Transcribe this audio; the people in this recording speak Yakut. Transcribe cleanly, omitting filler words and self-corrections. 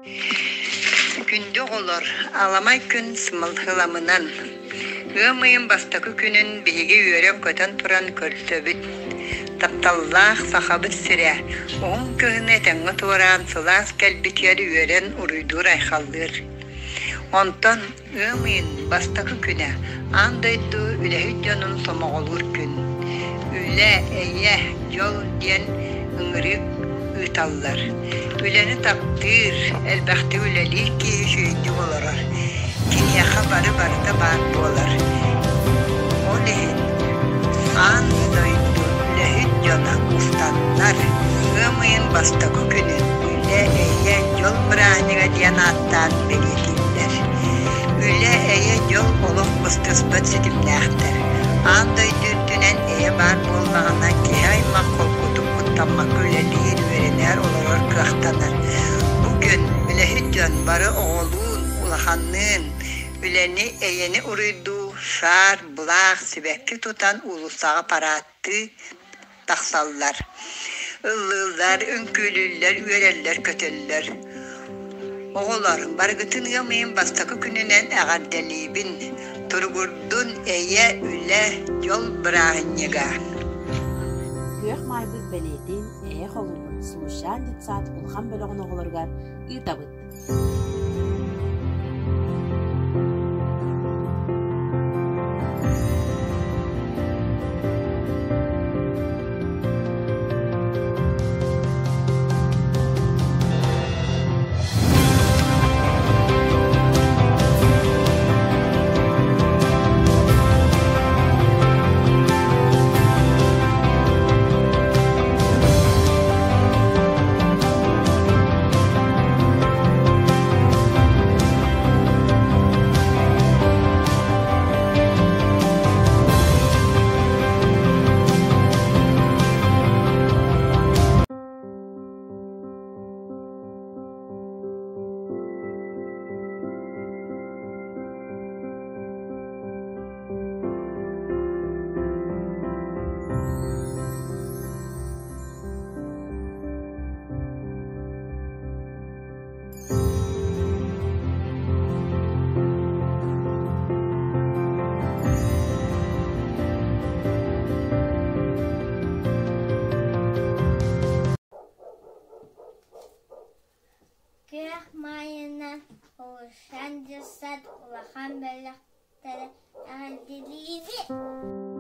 Күндү оҕолор, аламай күн сымалһыламынан! Ыам ыйын бастакы күнүн биһиги үөрэн-көтөн туран көрсөбүт. Тапталлаах Сахабыт сирэ уһун кыһыны этэҥҥэ туораан сылаас кэлбитигэр үөрэн уруйдуур-айхаллыыр. Онтон Ыам ыйын бастакы күнэ аан дойду үлэһит дьонун сомоҕолуур күн. Үлэ, эйэ, дьол диэн ыҥырыы ыыталлар. Үлэни таптыыр, элбэхтик үлэлиир киһи үчүгэйдик олорор. Киниэхэ бары барыта баар буолар. Ол иһин аан дойду үлэһит дьоно мустаннар, ыам ыйын бастакы күнүн Үлэ, эйэ, дьол бырааһынньыга диэн ааттаан бэлиэтииллэр. Үлэ, эйэ, дьол олох быстыспат ситимнээхтэр. Аан дойду үрдүнэн эйэ баар буоллаҕына, киһи аймах холкутук куттаммакка үлэлиир, үөрэнэр, олорор кыахтанар. Бу күн үлэһит дьон бары оҕолуун, улаханныын үлэни, эйэни уруйдуу, шаар, былаах, сибэкки тутан уулуссаҕа параадтыы тахсаллар. Ыллыыллар, үҥкүүлүүллэр, үөрэллэр-көтөллөр. Оҕолор, барыгытын ыам ыйын бастакы күнүнэн эҕэрдэлиибин! Туругурдун эйэ, үлэ, дьол бырааһынньыга! Күөх маайбыт бэлиэтин эйэ холуубун Сулусчаан детсад улахан бөлөҕүн оҕолоругар ыытабыт. Күөх Маайынан Улахан дьыссаат улахан бэлэхтэри эҕэрдэлиибит!